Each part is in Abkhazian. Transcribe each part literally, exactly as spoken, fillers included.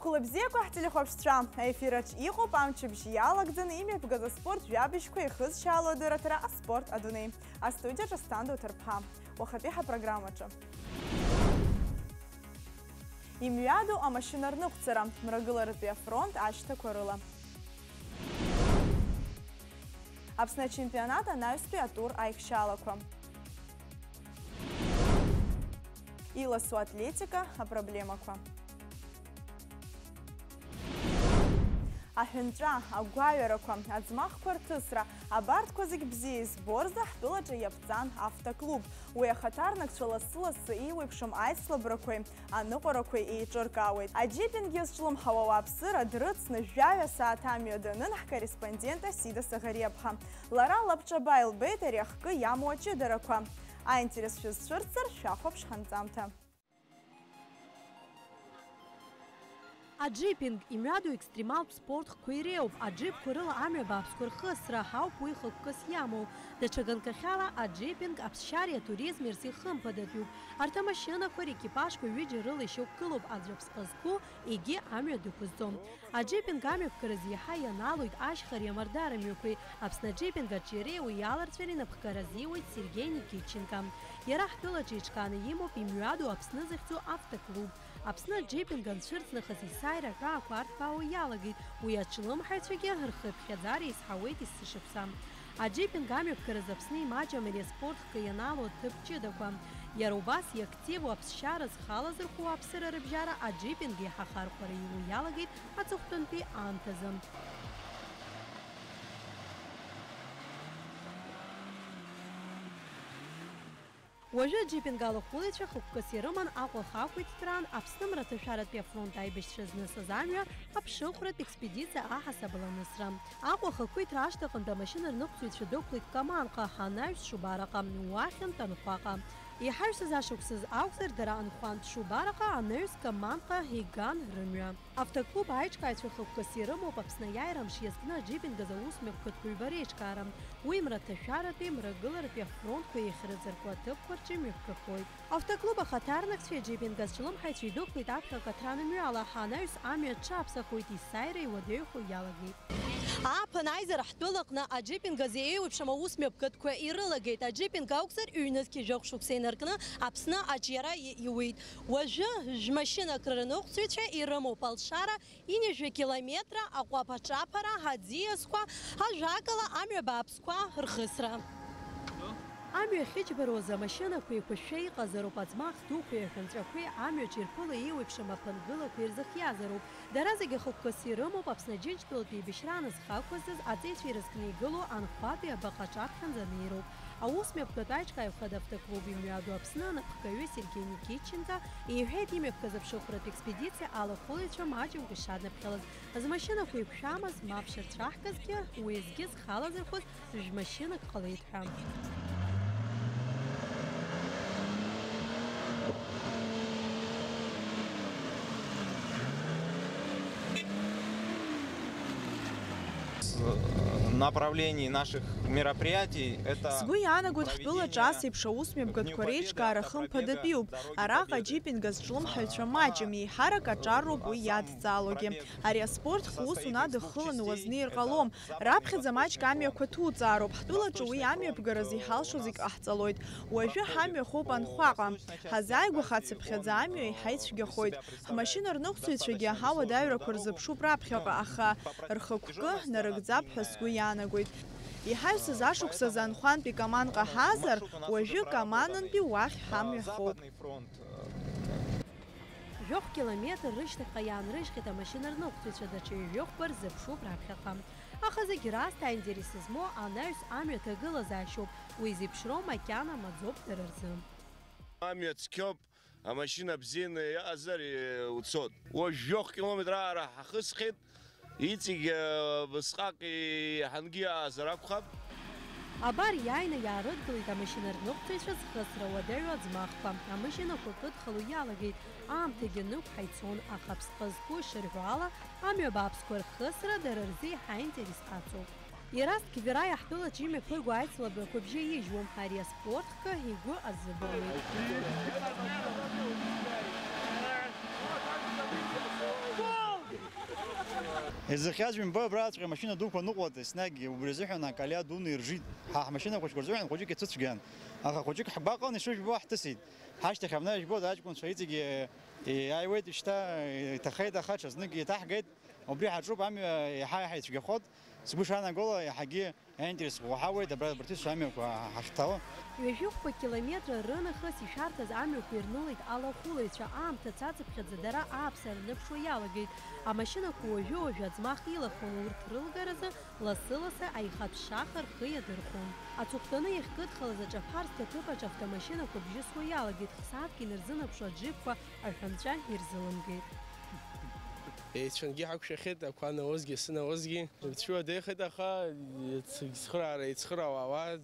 Хәылбзиақәа ҳтелехәаԥшцәа, аефираҿ иҟоуп амчыбжь иалагӡаны имҩаԥгаз аспорт жәабжьқәа ихызшьаало адырраҭара «Аспорт адунеи». Астудиаҿы Асҭанда Уҭарԥҳа. Уахатәи ҳапрограммаҿы. Имҩаду амашьына рныҟәцара, Мрагыларатәи афронт ашьҭақәа рыла. Аԥсны ачемпионат анаҩстәи атур аихшьалақәа. Иласу атлетика апроблемақәа. Аҳәынҵәа, агәаҩарақәа, аӡмахқәа рҭысра, абарҭқәа зегь бзиа избоз ҳтәылаҿы иаԥҵан автоклуб. Уи ахаҭарнакцәа лассы-лассы еиуеиԥшым аицлабрақәеи аныҟәарақәеи еиҿыркаауеит. Аџьепинг иазҿлымҳауа ауааԥсыра дрыцны, жәаҩа сааҭ амҩа данын ҳкорреспондент Асида Саӷариаԥҳа. Лара лабҿаба илбеит ари ахкы иамоу аҷыдарақәа. Аинтерес шәызцәырҵыр, шәахәаԥш ҳанҵамҭа. Аџьепинг имҩаду екстремалтә спорт хкқәа иреиуоуп, аџьыԥқәа рыла амҩа бааԥсқәа рхысра ауп уи хықәкыс иамоу. Даҽа ганкахьала аџьепинг аԥсшьареи атуризми рзы ихымԥадатәиуп. Арҭ амашьынақәа рекипажқәа ҩыџьа рыла ишьақәгылоуп аӡә аԥсҟы зқәу, егьи амҩа дықәызҵом. Аџьепинг амҩаԥгаразы еиҳа ианалоит ашьхареи амардарамҩақәеи. Аԥсны аџьепинг аҿиареи уи иаларҵәареи напхгара азиуеит Сергеи Никитченко. Иара ҳтәылаҿы еиҿкааны имоуп имҩаду Аԥсны захьӡу автоклуб. Аԥсны аџьепинг анцәырҵ нахыс есааира аҳәаақәа арҭбаауа иалагеит, уи аҿлымҳаҩцәагьы рхыԥхьаӡара еизҳауеит есышықәса. Аџьепинг амҩаԥгаразы Аԥсны имаҷым ари аспорт хкы ианаало аҭыԥ ҷыдақәа. Иара убас иактиву аԥсшьара зхы алазырхәу ауааԥсыра рыбжьара аџьепинг еиҳа ахархәара иуа иалагеит аҵыхәтәантәи аамҭазы. Уажәы аџьепинг алахәылаҩцәа хықәкыс ирыман Аҟәа ахақәиҭтәраан Аԥсны мраҭашәаратәи афронт аибашьцәа знысыз амҩа аԥшыхәратә експедициа аҳасабала анысра. Аҟәа ахақәиҭра ашҭаҟынтә амашьына рныҟәцаҩцәа дәықәлеит Каманҟа, анаҩс Шубараҟа, уахьынтә Анхәаҟа. Иҳаҩсыз ашықәсазы акәзар, дара Анхәантә Шубараҟа, анаҩс Каманҟа иган рымҩа. Автоклуб аиҿкааҩцәа хықәкыс ирымоуп Аԥсны аиааира амш иазкны аџьепинг азы аусмҩаԥгатәқәа ҩба реиҿкаара. Уи мраҭашәаратәи, мрагыларатәи афронтқәа еихьырыҵыркуа аҭыԥқәа рҿы имҩаԥгахоит. Автоклуб ахаҭарнакцәеи аџьепинг азҿлымҳаҩцәеи дәықәлеит аԥхьаҟа аҭра анымҩала, анаҩс амҩа аҽаԥсахуеит, есааира иуадаҩхо иалагеит. Ааԥын аизара ҳтәылаҟны аџьепинг азы еиуеиԥшым аусмҩаԥгатәқәа ирылагеит. Аџьепинг акәзар, ҩнызқь жәохә шықәса инаркны Аԥсны аҿиара и-, иуит. Уажәы жәмашьынак рырныҟәцаҩцәа ирымоуп алшара, ҩажәа километра аҟәаԥ аҿаԥара, аӡиасқәа, ажәакала, амҩа бааԥсқәа рхысра. Амҩа ахьыџьбароз амашьынақәа еиқәышәшәа иҟазароуп, аӡмах дуқәеи аҳәынҵәақәеи амҩаҿ ирԥыло еиуеиԥшым аԥынгылақәа ирзыхиазароуп. Дара зегьы хықәкыс ирымоуп Аԥсны Џьынџьтәылатәи еибашьраан зхы ақәызҵаз аҵеицәа ирызкны игылоу Анхәатәи абаҟа аҿаԥхьанӡа анеироуп. Аусмҩаԥгатә аиҿкааҩ хада автоклуб имҩаду Аԥсны анапхгаҩы Сергеи Никитченко иҳәеит, имҩаԥгаз аԥшыхәратә експедициа алахәылаҩцәа маҷымкәа ишаднаԥхьалаз. Змашьынақәа еиқәшәамыз, мап шырцәаҳкызгьы, уеизгьы зхы алазырхәыз жәмашьынак ҟалеит ҳәа. Направлении наших мероприятий это... Сгәы иаанагоит, ҳтәылаҿы ас еиԥш аусмҩаԥгатәқәа реиҿкаара хымԥадатәиуп. Араҟа аџьепинг азҿлымҳаҩцәа маҷым, еиҳарак аҿар роуп уи иадҵаалогьы. Ари аспорт хк усун адыххыланы уазнеир ҟалом. Раԥхьаӡа маҷк амҩақәа ҭуҵаароуп. Ҳтәылаҿы уи амҩаԥгаразы иҳалшо зегь ҟаҳҵалоит. Уажәы ҳамҩа хоуп Анхәаҟа. Ҳазааигәахацыԥхьаӡа амҩа еиҳа ицәгьахоит. Ҳмашьына рныҟәцаҩцәагьы ауадаҩрақәа рзыԥшуп раԥхьаҟа, аха рхықәкы нарыгӡап ҳәа сгәы иаанагоит. Иҳаҩсыз ашықәсазы Анхәантәи Каманҟа ҳаазар, уажәы Каманынтәи уахь ҳамҩа хоуп. Жәохә километр рышьҭахьҟа иаанрыжьхьеит амашьына рныҟәцаҩцәа, даҽа ҩажәохәба рзыԥшуп раԥхьаҟа. Аха зегь раасҭа аинтерес змоу анаҩс амҩа ҭагылазаашьоуп, уи зеиԥшроу макьана маӡоуп дара рзы. Амҩа цқьоуп, амашьына бзианы иаҟазар, э, уцот. Уажә жәохә километр аара ҳахысхьеит, иҵегь, э, бысҟак иҳангьы иаазар акәхап. Абар, иааины иаарыдгылеит амашьынарныҟәцаҩцәа зхысра уадаҩу аӡмахқәа. Амашьынақәа кыдхало иалагеит, аамҭагьы нықәҳа ицон, аха аԥсҟы зқәу ишырҳәо ала, амҩа бааԥсқәа рхысра дара рзы еиҳа аинтерес аҵоуп. Ерасҭ Қьвираиа ҳтәылаҿы имҩаԥырго аицлабрақәа бжьы ижьуам, ари аспорт хкы игәы азыбылуеит. Изыхиаз жәымбо абраҵәҟьа амашьына дуқәа ныҟәлеит, еснагь убри азыҳәан акалиа дуны иржит. Ҳа ҳмашьына хәыҷқәа рзыҳәан хәыҷык ицәыцәгьан, аха хәыҷык ҳгәаҟын ишыжәбо ҳҭысит. Ҳашьҭахь абна ижәбоз аҷкәынцәа иҵегьы иааиуеит, шьҭа иҭахеит, аха ҽазнык еиҭаҳгеит. Убри ҳаҿуп, амҩа еиҳа-еиҳа ицәгьахоит. Сгәы шаанагола, иаҳагьы аинтерес ӷәӷәа ҳауеит абра Бырҭиса амҩақәа ҳахьҭало. Ҩажәи хәба километра рынахыс ишәарҭаз амҩақәа ирнылеит алахәылаҩцәа, аамҭа цацыԥхьаӡа дара ааԥсара рныԥшуа иалагеит. Амашьынақәа уажәы-уажәы аӡмах илахәын, урҭ рылгаразы лассы-лассы аихатә шаха рхы иадырхәон. Аҵыхәтәаны иахькыдхалаз аҿаԥар зҭаҭыԥ аҿы автомашьынақәа бжьысуа иалагеит, хсааҭк инарзынаԥшуа аџьыԥқәа аҳәынҵәа ирзылымгеит. Еицәангьы ҳақәшәахьеит, ақәа наозгьы, асы наозгьы. Рцәуадаҩхеит, аха ицхыраара, ицхыраауа ауаа,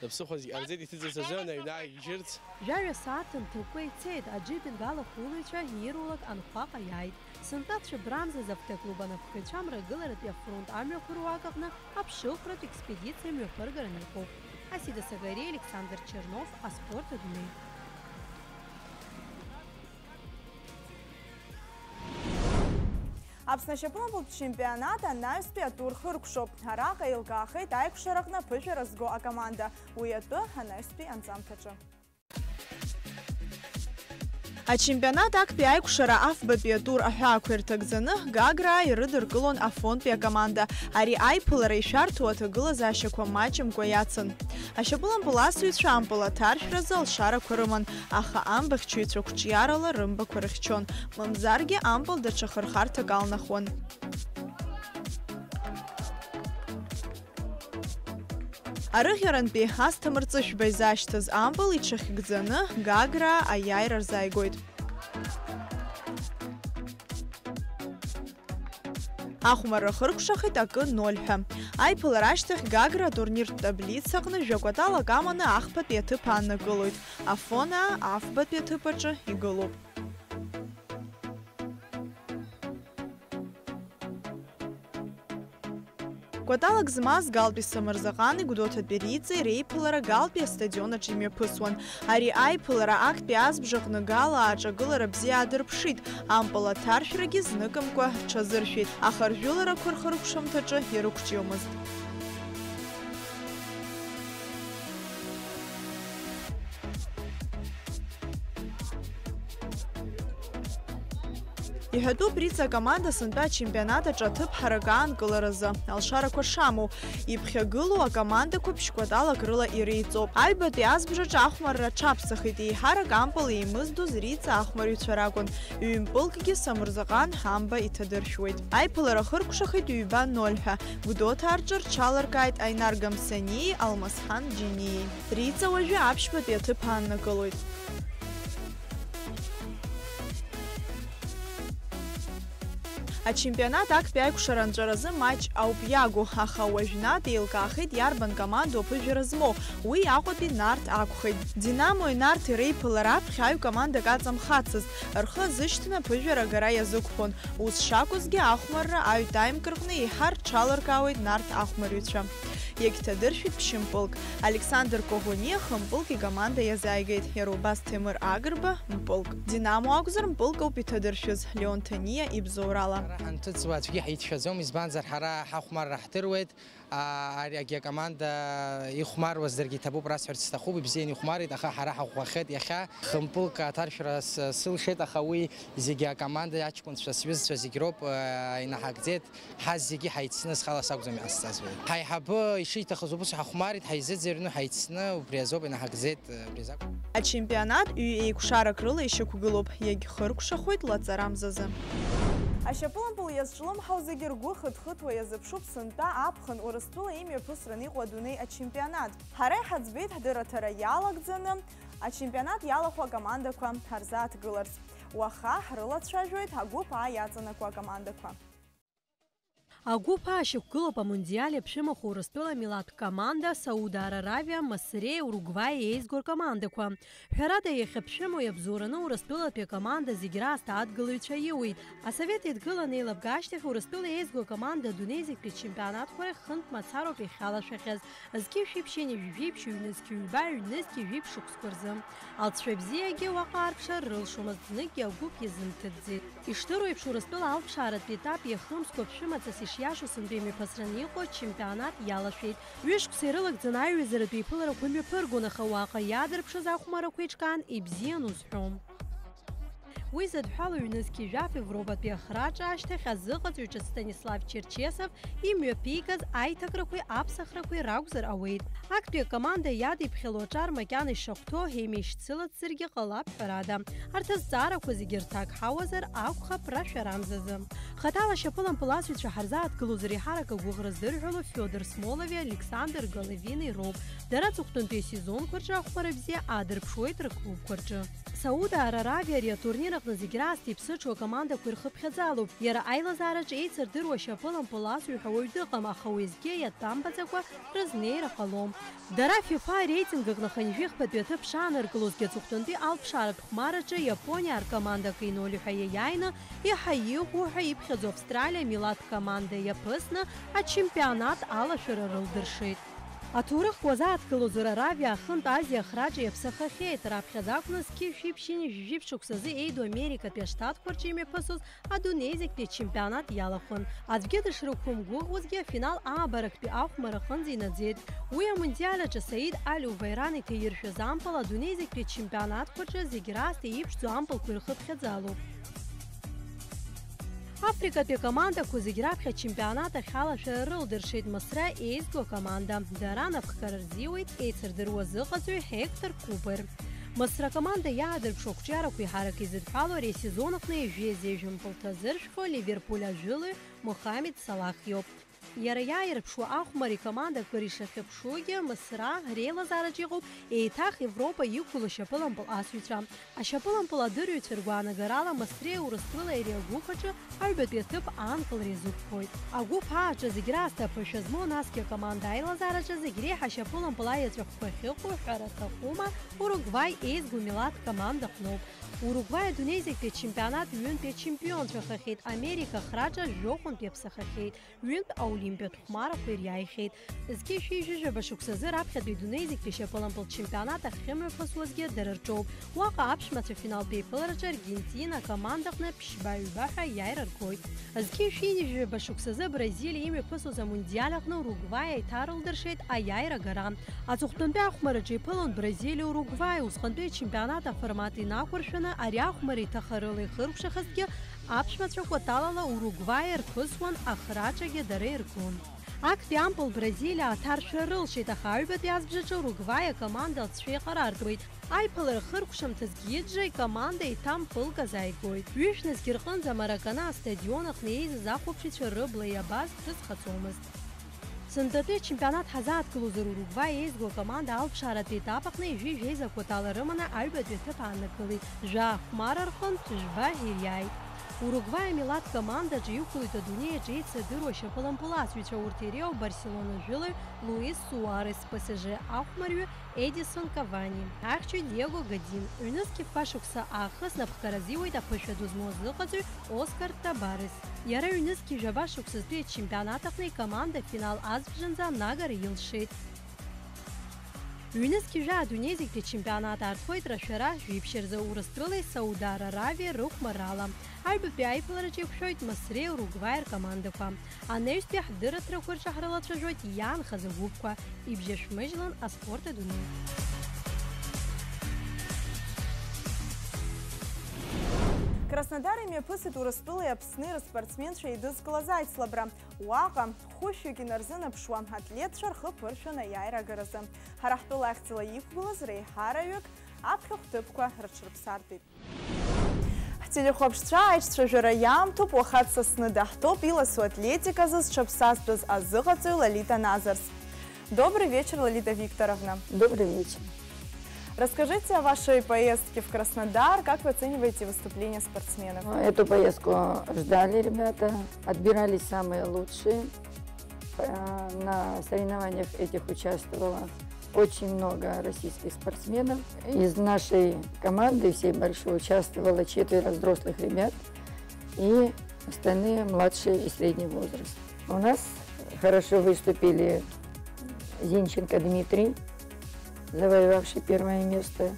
аԥсыхәа зегь ҟарҵеит, иҭыҵыз азы аҩны ааигьежьырц. Жәаҩа сааҭ нҭакәкәа ицеит, аџьыпинг алахәылаҩцәа ирулак анхәаҟа иааит. Сынтәа Цәыбрамза завтоклуб анапхгаҩцәа амрагыларатәи афронт амҩақәа руак аҟны аԥшыхәратә експедициа мҩаԥыргараны иҟоуп. Асида Сагариа, Александр Чернов, аспорт адунеи. Аԥсны ашьапылампылтә чемпионат анаҩстәи атур хыркәшоуп. Араҟа еилкаахеит аиқәшараҟны аԥышәара зго акоманда. Уи атәы анаҩстәи анҵамҭаҿы. Ачемпионат актәи аиқәшара афбатәи атур аҳәаақәа ирҭагӡаны Гаграа ирыдыркылон Афонтәи акоманда. Ари аиԥылара ишәарҭоу аҭагылазаашьақәа маҷымкәа иацын. Ашьапылампыл асыҩцәа ампыл аҭаршәразы алшарақәа рыман, аха амбахьчаҩцәа қәҿиарала рымбақәа рыхьчон, мамзаргьы ампыл даҽа хырхарҭак алнахуан. Арыӷьарантәи Асҭамыр Ҵышәба изашьҭыз ампыл иҽахьыгӡаны Гаграа аиааира рзааигоит. Ахәмарра хыркәшахеит акы ноль ҳәа. Аиԥылара ашьҭахь Гагра атурниртә таблица аҟны жәа-кәаталак аманы ахԥатәи аҭыԥ ааннакылоит. Афонаа афбатәи аҭыԥ аҿы игылоуп. Кәаталак змаз Галтәи Самырзаҟани Гәдоуҭатәи Риҵеи реиԥылара Галтәи астадион аҿы имҩаԥысуан. Ари аиԥылара актәи азбжаҟны Гала ааҿагылара бзиа аадырԥшит, ампыл аҭаршәрагьы зныкымкәа рҽазыршәеит, аха ржәыларақәа рхыркәшамҭаҿы ирықәҿиомызт. Иҳәатәуп Риҵа акоманда сынтәа ачемпионат аҿы аҭыԥ ҳарак аанкыларазы алшарақәа шамоу. Иԥхьагылоу акомандақәа ԥшь-кәаталак рыла иреиҵоуп. Аҩбатәи азбжаҿы ахәмарра аҽаԥсахит, еиҳарак ампыл еимыздоз Риҵа ахәмарҩцәа ракәын. Ҩ-мпылкгьы Самырзаҟан амба иҭадыршәуеит. Аиԥылара хыркәшахеит ҩба ноль ҳәа. Гәдоуҭаа рҿы рҽаларкааит Аинар Гамсаниеи Алмасхан Џьениеи. Риҵа уажәы аԥшьбатәи аҭыԥ ааннакылоит. Ачемпионат актәи аиқәшара анҵәаразы маҷ ауп иагу, аха уажәнатә еилкаахеит иарбан командоу аԥыжәара змоу, уи Аҟәатәи Нарҭ акәхеит. Динамо-и Нарҭи реиԥылара аԥхьа аҩ командак аҵамхацызт, рхы азышьҭны аԥыжәара агара иазықәԥон. Ус шакәызгьы, ахәмарра аҩ таймк рҟны еиҳа рҽаларкаауеит Нарҭ ахәмарҩцәа. Иагьҭадыршәит ԥшьымпылк. Александр Коӷониа хымпылк икоманда иазааигеит, иара убас Ҭемыр Агрба мпылк. Динамо акәзар, мпылк ауп иҭадыршәыз, Леон Ҭаниа ибзоурала. Ҳара ҳанҭыҵуа аӡәгьы ҳицәшәаӡом, избанзар, ҳара ҳахәмарра ҳдыруеит. А, ари агьакоманда ихәмаруаз даргьы иҭабуп расҳәарц сҭахуп, ибзианы ихәмарит, аха ҳара ҳаӷәӷәахеит иахьа. Хымпылк аҭаршәра с-, сылшеит, аха уи зегьы акоманда аҷкәынцәа, сҩызцәа зегь роуп, а, инаҳагӡеит. Ҳазегьы ҳаицны, схала сакәӡам иҟасҵаз уи. Ҳаиҳабы ишиҭахыз убыс ҳахәмарит, ҳаизыӡырҩны ҳаицны, убри азоуп инаҳагӡеит, убри азакәын. Ачемпионат ҩ-еиқәшарак рыла ишьақәгылоуп, иагьхыркәшахоит лаҵарамзазы. Ашьапылампыл иазҿлымҳау зегьы ргәы хыҭхыҭуа иазыԥшуп сынтәа аԥхын Урыстәыла имҩаԥысран иҟоу адунеи ачемпионат. Ҳара иҳаӡбеит ҳдырраҭара иалагӡаны ачемпионат иалахәу акомандақәа ҳарзааҭгыларц. Уаха ҳрылацәажәоит ҳгәыԥ А иаҵанакуа акомандақәа. Агәыԥ аашьақәгылоуп амундиали аԥшәымахә Урыстәыла милаҭтә команда, Сауд Араравиа, Мысреи Уругваи еизго ркомандақәа. Ҳәарада, иахьа ԥшәымоу иабзоураны Урыстәылатәи акоманда зегь раасҭа адгылаҩцәа иуит. Асовет Еидгыла анеилабга ашьҭахь Урыстәыла еизго акоманда адунеи зегьтәи ачемпионатқәа рахь хынтә мацароуп иахьалашәахьаз. Зқьи жәшәи ԥшьынҩажәи жәибжь, ҩнызқьи ҩба, ҩнызқьи жәиԥшь шықәсқәа рзы. Алҵшәа бзиагьы уаҟа аарԥшаар рылшомызт, зныкгьы агәыԥ иазымҭыҵӡеит. Ишдыруеиԥш, Урыстәыла алԥшааратә етап иахымскәа ԥшәымацас ишиашоу сынтәа имҩаԥысраны иҟоу ачемпионат иалашәеит. Ҩышықәса ирылагӡаны аиҩызаратә еиԥыларақәа мҩаԥыргон, аха уаҟа иаадырԥшыз ахәмаррақәа еиҿкаан, ибзиан узҳәом. Уи зыдҳәалоу ҩнызқьи жәаф Европатәи ахраҿа ашьҭахь азыҟаҵаҩ ҿыц Станислав Черчесов имҩаԥигаз аиҭакрақәеи аԥсахрақәеи ракәзар ауеит. Актәи акоманда иадиԥхьало аҿар макьана ишахәҭоу ҳеимеишьцылацзаргьы ҟалап, ҳәарада. Арҭ азҵаарақәа зегьы рҭак ҳауазар акәхап рашәарамзазы. Хаҭала ашьапылампыласҩцәа ҳарзааҭгылозар еиҳарак агәыӷра здырҳәало Фиодор Смолови, Александр Головини роуп. Дара аҵыхәтәантәи асезонқәа рҿы ахәмарра бзиа аадырԥшуеит рыклубқәа рҿы. Сауд Араравиа ари атурнир аҟны зегь раасҭа иԥсыҽу акомандақәа ирхыԥхьаӡалоуп. Иара аилазаараҿы еицырдыруа ашьапылампыласҩы ҳәа уаҩ дыҟам, аха уеизгьы иатәамбаӡакәа рызнеира ҟалом. Дара ФИФА реитинг аҟны хынҩажәи хԥатәи аҭыԥ шааныркылозгьы, аҵыхәтәантәи алԥшааратә хәмараҿы Иапониа аркоманда К нуль ҳәа иаиааины, еиҳа иӷәӷәоу ҳәа иԥхьаӡоу Австралиа милаҭтә команда иаԥысны ачемпионат алашәара рылдыршеит. Аҭоурыхқәа уазааҭгылозар, Аравиа ахынтә Азиа ахраҿы иаԥсахахьеит, раԥхьаӡа акәны зқьи жәшәи ԥшьынҩажәи жәиԥшь шықәсазы еиду Америкатәи аштатқәа рҿы имҩаԥысуаз адунеи зегьтәи ачемпионат иалахәын. Аӡәгьы дышрықәымгәыӷуазгьы, афинал аабарактәи ахәмарра аҟынӡа инаӡеит. Уи амундиал аҿы Саид Али Увайран иҭаиршәыз ампыл адунеи зегьтәи ачемпионатқәа рҿы зегь раасҭа иԥшӡоу ампылқәа ирхыԥхьаӡалоуп. Африкатәи акомандақәа зегь раԥхьа ачемпионат ахь алашәара рылдыршеит Мысра еизго акоманда. Дара анапхгара рзиуеит еицырдыруа азыҟаҵаҩ Ҳектор Купер. Мысра акоманда иаадырԥшуа ақәҿиарақәа еиҳарак изыдҳәалоу ари асезон аҟны ҩажәи зежә мпыл ҭазыршәхьоу Ливерпуль ажәылаҩ Мохамед Салаҳ иоуп. Иара иааирԥшуа ахәмарреи акомандақәа реишахьыԥшугьы Мысра реилазаараҿ иҟоуп еиҭах Европа иқәло ашьапылампыл асҩцәа. Ашьапылампыл адырҩцәа ргәаанагарала Мысреи Урыстәылеи ари агәыԥ аҿы аҩбатәи аҭыԥ аанкылара иазықәԥоит. Агәыԥ А аҿы зегь раасҭа аԥышәа змоу, насгьы акоманда аилазаараҿы зегь реиҳа ашьапылампыл аиаҵәахәқәа ахьыҟоу, ҳәара аҭахума, Уругваи еизго милаҭ команда аҟноуп. Уругваи адунеи зегьтәи ачемпионат ҩынтәи ачемпионцәахахьеит, Америка ахраҿа жәохәынтә иаԥсахахьеит, ҩынтә аолимпиатә хәмарақәа ириааихьеит. Зқьи жәшәи жәаба шықәсазы раԥхьатәи адунеи зегьтәи ашьапылампыл чемпионат ахьымҩаԥысуазгьы дара рҿоуп. Уаҟа аԥшәмацәа афиналтә еиԥылараҿы Аргентина акомандаҟны ԥшьба-ҩба ҳәа аиааира ргоит. Зқьи жәшәи ҩажәи жәаба шықәсазы Бразилиа имҩаԥысуаз амундиал аҟны Уругваи аиҭарылдыршеит аиааира агара. Аҵыхәтәантәи ахәмараҿы иԥылон Бразилиа-Уругваи, усҟантәи ачемпионат аформат инақәыршәаны ари ахәмарра иҭахарыла ихыркәшахазҭгьы, аԥшәмацәа кәаталала Уругваи рԥысуан, ахраҿагьы дара иргон. Актәи ампыл Бразилиа аҭаршәра рылшеит, аха аҩбатәи азбжаҿы Уругваи акоманда алҵшәа еиҟарартәуеит. Аиԥылара хыркәшамҭазгьы Иджра икоманда еиҭампылк азааигоит. Ҩышә нызқь рҟынӡа Маракана астадион аҟны еизаз ахәаԥшыҩцәа рыбла иабаз дрызхаҵомызт. Сынтәатәи ачемпионат ҳазааҭгылозар, Уругваи еизго акоманда алԥшааратәи етап аҟны ҩажәи жәеиза кәатала рыманы аҩбатәи аҭыԥ ааннакылеит, жәаа хәмарра рҟынтә жәба ириааит. Уругваи амилаҭ командаҿы иқәлоит адунеи аҿы еицырдыруа ашьапылампыласҩцәа, урҭ иреиуоуп Барселона жәылаҩ Луис Суарес, П С Ж ахәмарҩы Едисон Кавани, ахьчаҩ Диего Годин. Ҩнызқь фба шықәса аахыс напхгара азиуеит аԥышәа ду змоу азыҟаҵаҩ Оскар Табарес. Иара ҩнызқь жәаба шықәсазтәи ачемпионат аҟны икоманда афинал азбжанӡа анагара илшеит. Ҩнызқь жәаа адунеи зегьтәи ачемпионат аартхоит рашәара жәиԥшь рзы Урыстәылеи Саудар Аравиеи рыхәмаррала. Аҩбатәи аиԥылараҿы еиқәшәоит Мысреи Уругваи ркомандақәа. Анаҩстәи ҳдырраҭарақәа рҿы ҳрылацәажәоит иаанхаз агәыԥқәа. Ибжьашәмыжьлан аспорт адунеи. Краснодар имҩаԥысит Урыстәылеи Аԥсни рыспортсменцәа еидызкылаз аицлабра. Уаҟа, хәышәҩык инарзынаԥшуа, атлетцәа рхы ԥыршәан аиааира агаразы. Ҳара ҳтәыла ахьӡала иқәгылаз реиҳараҩык аԥхьахә ҭыԥқәа рыҽрыԥсартәит. Ҳтелехәаԥшцәа аиҿцәажәара иаамҭоуп, уаха дсасны даҳтәоуп иласу атлетиказы зҽаԥсазтәыз азыҟаҵаҩ Лолита Назарс. Добрый вечер, Лолита Викторовна. Добрый вечер. Расскажите о вашей поездке в Краснодар. Как вы оцениваете выступления спортсменов? Эту поездку ждали ребята, отбирали самые лучшие. На соревнованиях этих участвовало очень много российских спортсменов. Из нашей команды всей большой участвовало четверо взрослых ребят и остальные младшие и средний возраст. У нас хорошо выступили Зинченко Дмитрий, завоевавший первое место,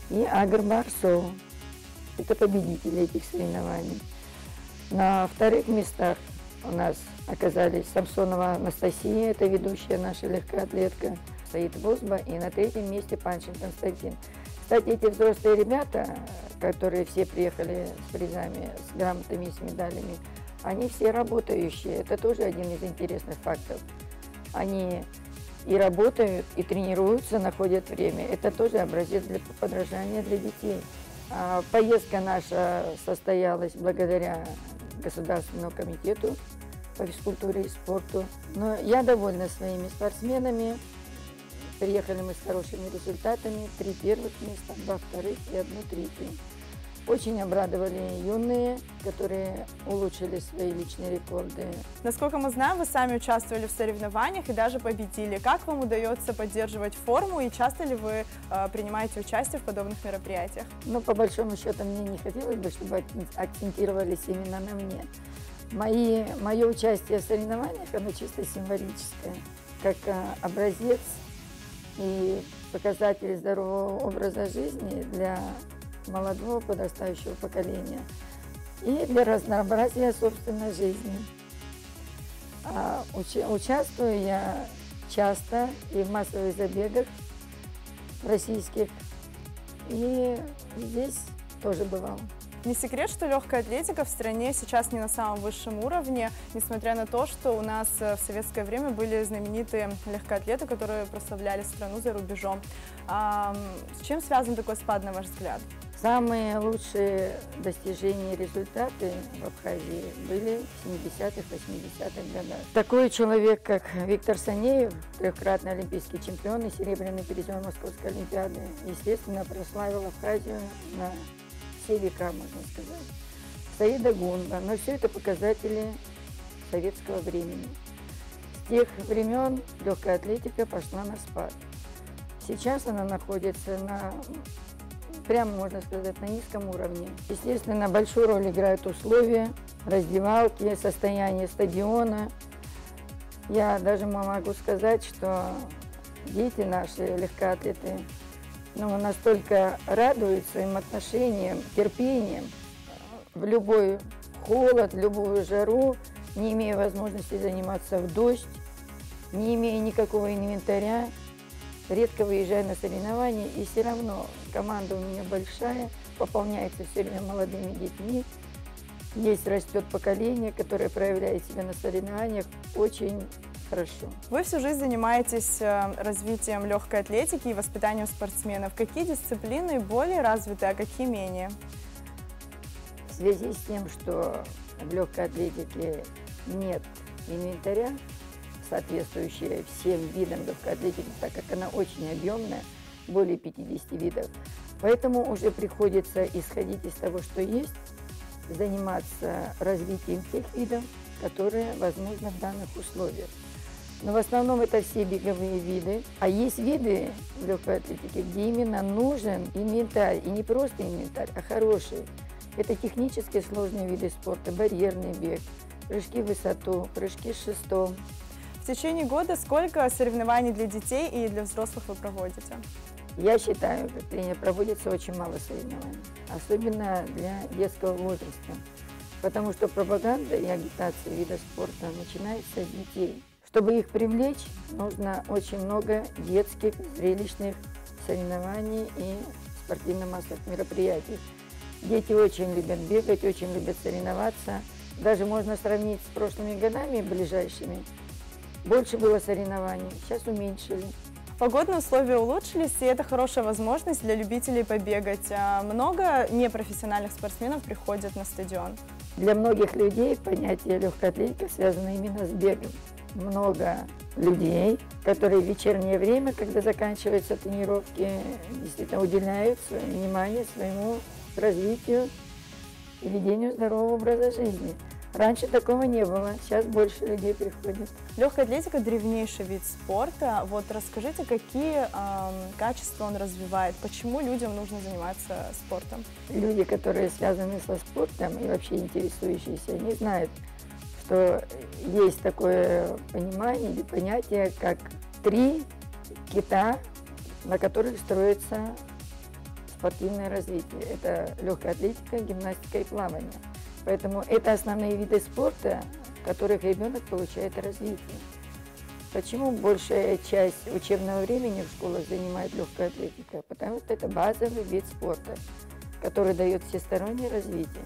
и Агр Барсо. Это победители этих соревнований. На вторых местах у нас оказались Самсонова Анастасия, это ведущая наша легкоатлетка, Саид Бузба, и на третьем месте Панчин Константин. Кстати, эти взрослые ребята, которые все приехали с призами, с грамотами и с медалями, они все работающие. Это тоже один из интересных фактов. Они и работают, и тренируются, находят время. Это тоже образец для подражания для детей. А поездка наша состоялась благодаря Государственному комитету по физкультуре и спорту. Но я довольна своими спортсменами. Приехали мы с хорошими результатами. Три первых места, два вторых и одну третью. Очень обрадовали юные, которые улучшили свои личные рекорды. Насколько мы знаем, вы сами участвовали в соревнованиях и даже победили. Как вам удается поддерживать форму и часто ли вы э, принимаете участие в подобных мероприятиях? Ну, по большому счету, мне не хотелось бы, чтобы акцентировались именно на мне. Мои, мое участие в соревнованиях, оно чисто символическое, как э, образец и показатель здорового образа жизни для молодого подрастающего поколения и для разнообразия собственной жизни. А, уча- участвую я часто и в массовых забегах российских, и здесь тоже бывала. Не секрет, что легкая атлетика в стране сейчас не на самом высшем уровне, несмотря на то, что у нас э, в советское время были знаменитые легкоатлеты, которые прославляли страну за рубежом. А, с чем связан такой спад, на ваш взгляд? Самые лучшие достижения и результаты в Абхазии были в семидесятых, восьмидесятых годах. Такой человек, как Виктор Санеев, трехкратный олимпийский чемпион и серебряный призер Московской олимпиады, естественно, прославил Абхазию на все века, можно сказать. Саида Гунба, но все это показатели советского времени. С тех времен легкая атлетика пошла на спад. Сейчас она находится на, прямо можно сказать, на низком уровне. Естественно, большую роль играют условия, раздевалки, состояние стадиона. Я даже могу сказать, что дети наши, легкоатлеты, ну, настолько радуют своим отношением, терпением в любой холод, в любую жару, не имея возможности заниматься в дождь, не имея никакого инвентаря, редко выезжая на соревнования, и все равно команда у меня большая, пополняется все время молодыми детьми. Есть, растет поколение, которое проявляет себя на соревнованиях очень хорошо. Вы всю жизнь занимаетесь э, развитием легкой атлетики и воспитанием спортсменов. Какие дисциплины более развиты, а какие менее? В связи с тем, что в легкой атлетике нет инвентаря, соответствующего всем видам легкой атлетики, так как она очень объемная, более пятидесяти видов. Поэтому уже приходится исходить из того, что есть, заниматься развитием тех видов, которые возможны в данных условиях. Но в основном это все беговые виды. А есть виды в легкой атлетике, где именно нужен инвентарь. И не просто инвентарь, а хороший. Это технически сложные виды спорта, барьерный бег, прыжки в высоту, прыжки с шестом. В течение года сколько соревнований для детей и для взрослых вы проводите? Я считаю, как тренер, проводится очень мало соревнований, особенно для детского возраста, потому что пропаганда и агитация вида спорта начинается с детей. Чтобы их привлечь, нужно очень много детских, зрелищных соревнований и спортивно-массовых мероприятий. Дети очень любят бегать, очень любят соревноваться. Даже можно сравнить с прошлыми годами ближайшими. Больше было соревнований, сейчас уменьшили. Погодные условия улучшились, и это хорошая возможность для любителей побегать. А много непрофессиональных спортсменов приходят на стадион. Для многих людей понятие легкой атлетики связано именно с бегом. много людей, которые в вечернее время, когда заканчиваются тренировки, действительно уделяют своё внимание своему развитию и ведению здорового образа жизни. Раньше такого не было, сейчас больше людей приходит. Легкая атлетика — древнейший вид спорта. Вот расскажите, какие ам, качества он развивает, почему людям нужно заниматься спортом? Люди, которые связаны со спортом и вообще интересующиеся, они знают, что есть такое понимание или понятие, как три кита, на которых строится спортивное развитие. Это легкая атлетика, гимнастика и плавание. Поэтому это основные виды спорта, в которых ребенок получает развитие. Почему большая часть учебного времени в школах занимает легкая атлетика? Потому что это базовый вид спорта, который дает всестороннее развитие.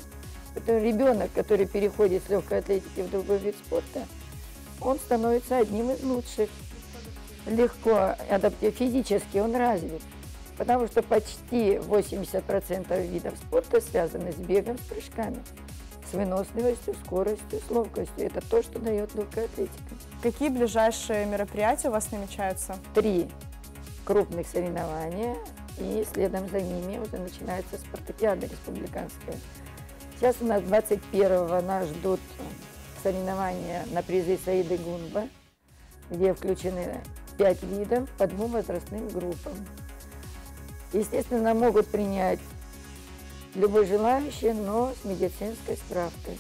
Поэтому ребенок, который переходит с легкой атлетики в другой вид спорта, он становится одним из лучших. Легко, адапти- физически он развит, потому что почти восемьдесят процентов видов спорта связаны с бегом, с прыжками, с выносливостью, скоростью, с ловкостью. Это то, что дает легкая атлетика. Какие ближайшие мероприятия у вас намечаются? Три крупных соревнования, и следом за ними уже начинается спартакиада республиканская. Сейчас у нас двадцать первого нас ждут соревнования на призы Саиды Гунба, где включены пять видов по двум возрастным группам. Естественно, могут принять любой желающий, но с медицинской справкой.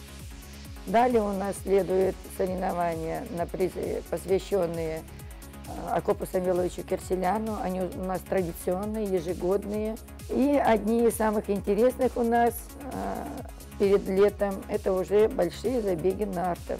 Далее у нас следуют соревнования на призы, посвященные э, Акопу Самвеловичу Керселяну. Они у нас традиционные, ежегодные. И одни из самых интересных у нас э, перед летом — это уже большие забеги нартов,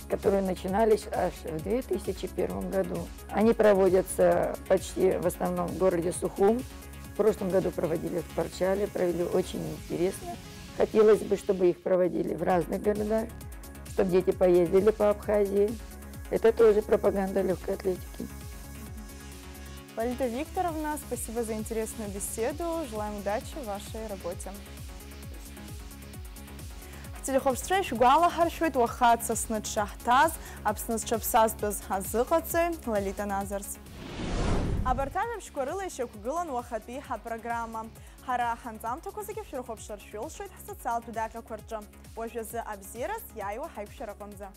которые начинались аж в две тысячи первом году. Они проводятся почти в основном в городе Сухум. В прошлом году проводили в Парчале, провели очень интересно. Хотелось бы, чтобы их проводили в разных городах, чтобы дети поездили по Абхазии. Это тоже пропаганда легкой атлетики. Лолита Викторовна, спасибо за интересную беседу. Желаем удачи в вашей работе. Ҳтелехәаԥшцәа, ишәгәалаҳаршәоит, уаха Аԥсны дшаҳҭаз, Аԥсны зҽаԥсазтәыз ҳазыҟаҵаҩ Лолита Назарс. Абарҭ ажәабжьқәа рыла ишьақәгылан уахатәи ҳапрограмма. Ҳара ҳанҵамҭақәа зегьы шәрыхәаԥшыр шәылшоит ҳсоциалтә даҟьақәа рҿы. Уажәазы абзиараз иааиуа ҳаиқәшәараҟынӡа.